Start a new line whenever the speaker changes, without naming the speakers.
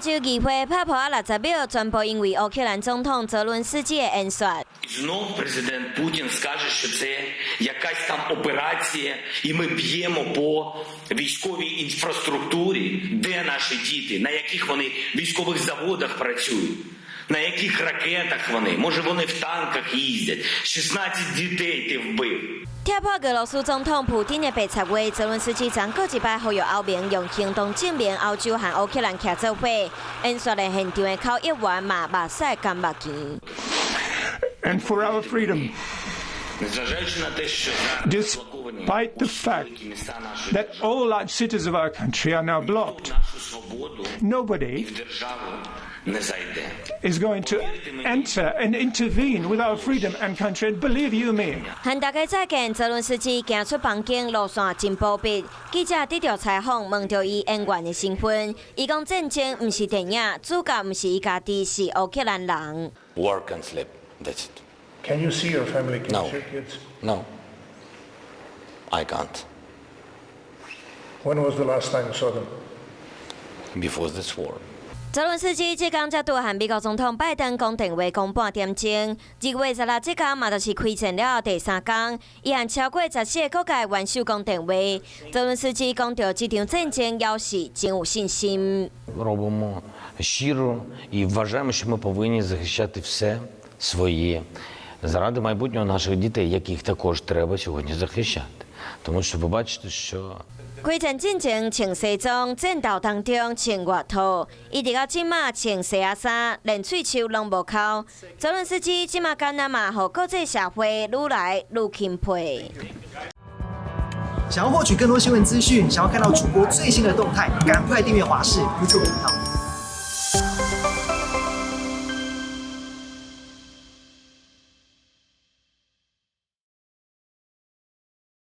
洲議會拍噗仔60秒，全部因為烏克蘭總統澤倫斯基的演說。
Знов президент Путін скаже, що це якась там операція, і ми б'ємо по військовій інфраструктурі. Де наші діти? На яких вони військових заводах працюють? На яких ракетах вони? Може, вони в танках їздять? 16 дітей ти вбив.
拆破俄羅斯總統普丁的白賊話，澤倫斯基昨閣一擺呼籲歐盟用行動證明歐洲和烏克蘭徛做伙。演說的現場的口譯員嘛目屎乾目墘。
And for our freedom,
Незважаючи на те, що зараз блоковані
despite the fact
великі міста нашої
that all large cities of our country are now blocked,
нашу свободу
nobody
в державу не зайде.
Is going to enter and intervene with our freedom and country. And believe you me,
和大家再見，澤倫斯基行出房間路線真保密。記者得著採訪，問著伊演員的身份，伊講戰爭毋是電影，主角毋是伊家己，是烏克蘭人。
Work and sleep. That's it.
Can you see your family? Can
No.
you see your kids?
No. I can't.
When was the last time you saw them?
Before this war.
澤倫斯基這工才拄和美國總統拜登講電話講半點鐘，2月26這工嘛，就是開戰了後第三工，伊和超過14個國家元首講電話。澤倫斯基講著這場戰爭猶是真有信心。
Робимо щиро і вважаємо, що ми повинні захищати все своє заради майбутнього наших дітей, яких також треба сьогодні захищати. Тому що ви бачите, що
開戰進前穿西裝，戰鬥當中穿外套，一直到這馬穿西仔衫，連喙鬚攏無剾。澤倫斯基這馬敢若嘛，予國際社會愈來愈欽佩。
想要獲取更多新聞資訊，想要看到主播最新的動態，趕快訂閱華視 YouTube 頻道。